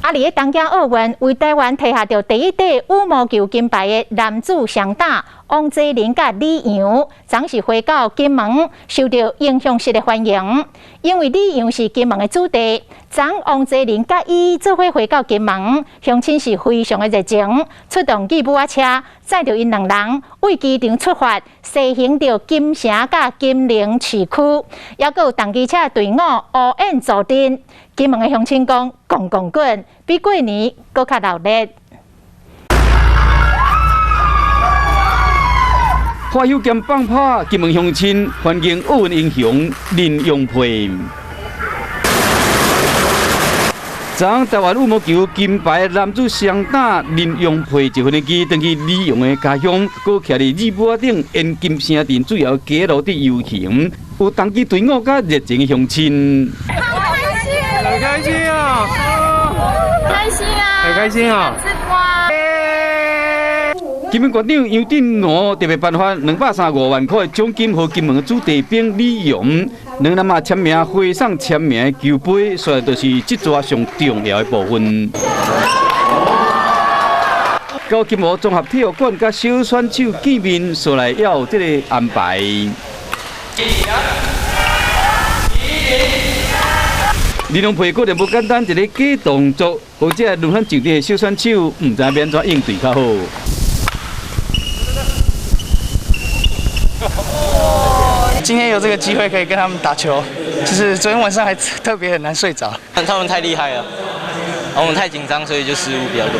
啊！佇咧東京奧運為臺灣提下著第一塊羽毛球金牌的男子雙打王齊麟佮李洋，昨是回到金門，受著英雄式的歡迎。因為李洋是金門的子弟，昨王齊麟佮伊做伙回到金門，鄉親是非常的熱情，出動吉普仔車載著𪜶兩人，對機場出發，西行著金城佮金陵市區，猶閣有重機車隊伍烏煙助陣。金門的鄉親講，戇戇滾，比過年閣較熱鬧。歡喜兼放炮，金門鄉親歡迎奧運英雄林洋配。昨台灣羽毛球金牌男子雙打林洋配坐飛機轉去李洋的家鄉，閣徛佇日母仔頂沿金城鎮主要街路佇遊行，有同機隊伍佮熱情的鄉親。好開心，好開心啊！開心啊！很開心啊！金門縣長楊振武特別頒發235萬塊的獎金，予金門子弟兵李洋，兩人嘛簽名揮送簽名的球杯，所以就是這逝上重要的部分。到金湖綜合體育館佮小選手見面，所來也有這个安排。林洋配果然無簡單，一个假動作，予這個輪番上陣的小選手，毋知欲按怎應對較好。今天有這個機會可以跟他們打球，就是昨天晚上還特別很難睡着。他們太厲害了，我們太緊張，所以就失誤比較多。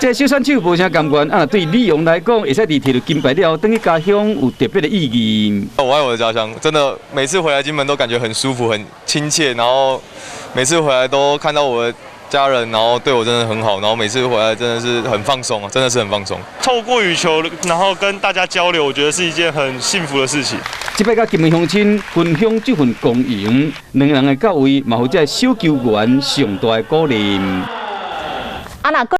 這小選手無啥甘願啊，對李洋來講，會使佇提著金牌了後，轉去家鄉有特別的意義。我愛我的家鄉，真的每次回來金門都感覺很舒服、很親切，然後每次回來都看到我的家人，然後對我真的很好，然後每次回來真的是很放鬆啊，真的是很放鬆。透過羽球，然後跟大家交流，我覺得是一件很幸福的事情。這擺佮金門鄉親分享這份光榮，兩人的到位嘛，予這小球員上大的鼓勵。啊，若